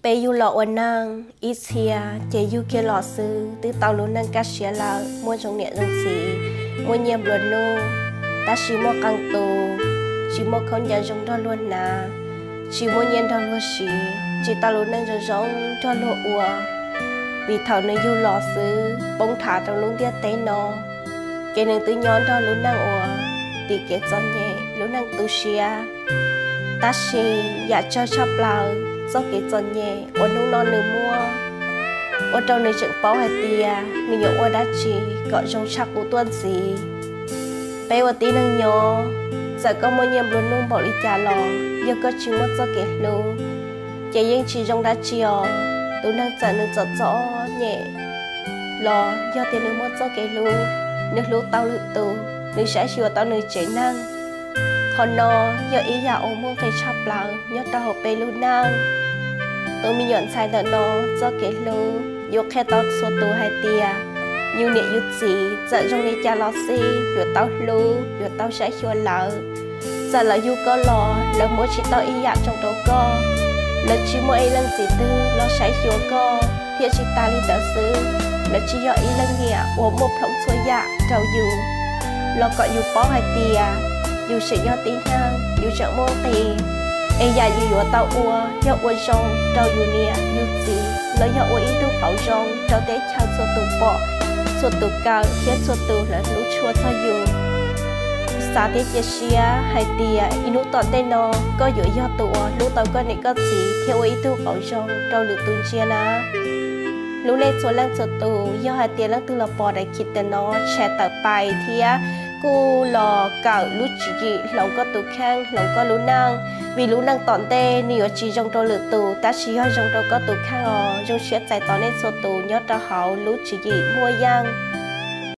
Peb yug los ua neeg ib txhia ces yug kiag los xwb twb tau lub neej kaj siab lawm, muaj zoo niam zoo txiv, muaj nyiaj nplua nuj, tab sis muaj qee tus tsis muaj khaub ncaws zoo nrog luag hnav, tsis muaj nyiaj nrog luag siv, tsis tau lub neej zoo zoo nrog luag ua. Vim thaum nws yug los xwb poob nrhav rau lub ntiaj teb no, ces nws twb nyob nrog lub neej uas tim kev txom nyem, lub neej tu siab. Tab sis yam tsawg tshaj plaws txoj kev txom nyem uas hnub no nws muaj, ua rau nws tseem paub hais tias nws yuav ua dab tsi kom zoo tshaj qub tuaj ntxiv. Peb ua tib neeg nyob, txawm koj muaj nyiaj nplua nuj npaum li cas los yog koj tsis muaj txoj kev hlub, ces yeej tsis zoo dab tsi os. Tus neeg txawm nws txom txom nyem los yog tias nws muaj txoj kev hlub, nws hlub tau lwm tus, nws saib xyuas tau nws tsev neeg. Qhov no yog ib yam uas muaj nqis tshaj plaws nyob rau hauv peb lub neej. Tus me nyuam ntxhais ntawm no txoj kev hlub yuav qhia tau txhua tus hais tias yus niam yus txiv txawm zoo li cas los xij yuav tau hlub, yuav tau saib xyuas lawv. Txawm lawv yug koj los lawv muab tsis tau ib yam zoo rau koj, lawv tsis muaj ib leej txiv twg los saib xyuas koj, thiab tsis tas li ntawd xwb, lawv tsis yog ib leej niam uas muaj plhooj txhua yam rau yus. Los kom yus paub hais tias yus tseem yog tib neeg, yus tseem muaj nqis, es yam yus yuav tau ua yog ua zoo rau yus niam yus txiv los yog ua ib tug qauv zoo rau teb chaws txhua tus pom, txhua tus kawm thiab txhua tus lawv hlub tshua txog yus. Xav thiab cia siab hais tias ib hnub tom ntej no koj yuav yog tus uas hlub tau koj niam koj txiv thiab ua ib tug qauv zoo rau lwm tus ntsia na. Hlub nej txhua leej txhua tus, yog hais tias leej twg los pom daim khiv tam no share tawm pais thiab kuj los kawm lub tswv yim hloov koj tus kheej hloov koj lub neej, vim lub neej tom ntej nws yuav tsis zoo rau lwm tus tab sis yog zoo rau koj tus kheej os. Zoo siab txais tos nej txhua tus nyob rau hauv lub tswv yim muaj yeej.